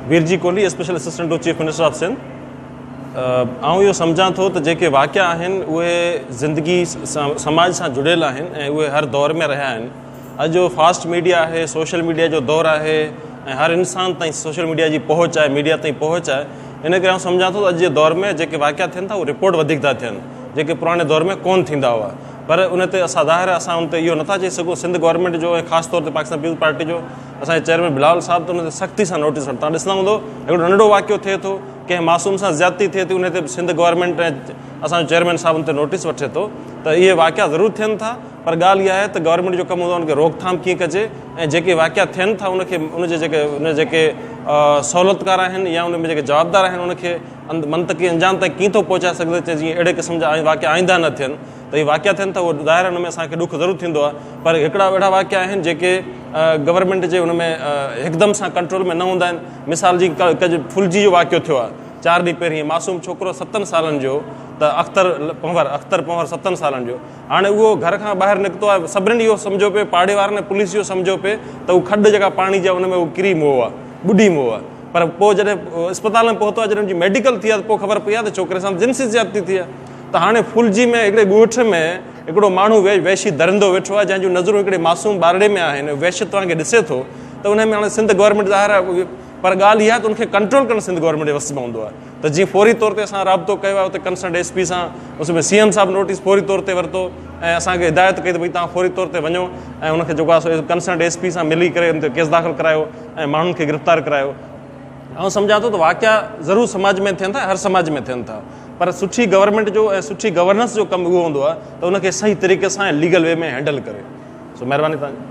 Virji Kolhi, special assistant to chief minister of Sindh. آئون اهو سمجهان ٿو ته جيڪي واقعا آهن اهي زندگي سماج سان جڙيل آهن ۽ اهي هر دور ۾ رهيا آهن. اڄ جو فاسٽ ميڊيا آهي، سوشل ميڊيا جو دور آهي ۽ هر انسان تائين سوشل ميڊيا جي پهچ آهي، ميڊيا تائين پهچ آهي، ان ڪري آئون سمجهان ٿو ته اڄ جي دور ۾ جيڪي واقعا ٿين ٿا اهي رپورٽ وڌيڪ ٿا ٿين جيڪي پراڻي دور ۾ ڪونه ٿيندا هئا. پر ان تي اسان ظاهر آهي اسان ان تي اهو نٿا چئي سگهون سنڌ گورنمينٽ جو ۽ خاص طور تي پاڪستان پيپلز پارٽي جو اسان جي چيئرمين بلاول صاحب ته ان تي سختي سان نوٽيس وٺن. توهان ڏسندا هوندو هڪڙو ننڍڙو واقعو ٿئي ٿو ڪنهن معصوم سان زيادتي ٿئي ٿي ان تي به سنڌ گورنمينٽ ۽ اسان جو چيئرمين صاحب ان تي نوٽيس وٺي ٿو ته اهي واقعا ضرور ٿين ٿا پر ڳالهه اها آهي ته گورنمينٽ جو ڪم هوندو آهي ان کي روڪٿام ڪيئن ڪجي ۽ جيڪي واقعا ٿين ٿا ان کي ان جي جيڪي ان جيڪي سهولتڪار آهن يا ان ۾ جيڪي جوابدار آهن ان کي منطقي انجام تائين ڪيئن ٿو پهچائي سگهجي ته جيئن اهڙي قسم جا واقعا آئنده نه ٿين. ته اهي واقعا ٿين ٿا اهو ظاهر آهي ان ۾ اسان کي ڏک ضرور ٿيندو آهي پر هڪڙا اهڙا واقعا آهن جيڪي گورنمينٽ جي ان ۾ هڪدم سان ڪنٽرول ۾ نه هوندا آهن مثال جي ڦلجي جو واقعو ٿيو آهي چار ڏينهن پهرين معصوم ڇوڪرو ستن سالن جو ته اختر پنهور اختر پنهور ستن سالن جو هاڻي اهو گهر کان ٻاهر نڪتو آهي سڀني اهو سمجهيو پئي پاڙي وارن ۽ پوليس اهو سمجهيو پئي ته هو کڏ جيڪا پاڻي جي ان ۾ هو ڪري مئو آهي ٻڏي مئو آهي پر پوء جڏهن اسپتال ۾ پهتو آهي جڏهن ان جي ميڊيڪل ٿي آهي ته پوء خبر پئي آهي ته ڇوڪري سان جنسي زيادتي ٿي آهي ته هاڻي ڦلجي ۾ هڪڙي ڳوٺ ۾ هڪڙو ماڻهو وحشي درندو ويٺو آهي جنهن جون نظرون هڪڙي معصوم ٻارڙي ۾ آهن وحشت وانگي ڏسي ٿو ته ان ۾ هاڻي سنڌ گورنمينٽ ظاهر آهي پر ڳالهه اها آهي ته ان کي ڪنٽرول ڪرڻ سنڌ گورنمينٽ جي وس ۾ هوندو آهي ته جيئن فوري طور تي اسان رابطو ڪيو آهي اتي ڪنسرنڊ ايس پي سان اس ۾ سي ايم صاحب نوٽيس فوري طور تي ورتو ۽ اسان کي هدايت ڪئي ته ڀئي توهان فوري طور تي وڃو ۽ ان کي جيڪو آهي سو ڪنسرنڊ ايس پي سان ملي ڪري ان تي ڪيس داخل ڪرايو ۽ ماڻهن کي گرفتار ڪرايو. آئون سمجهان ٿو ته واقعا ضرور سماج ۾ ٿين ٿا هر سماج ۾ ٿين ٿا پر سٺي گورنمينٽ جو ۽ سٺي گورننس جو ڪم اهو هوندو آهي ته ان کي صحيح طريقي سان ۽ ليگل وي ۾ هينڊل ڪري سو مهرباني توهان جي.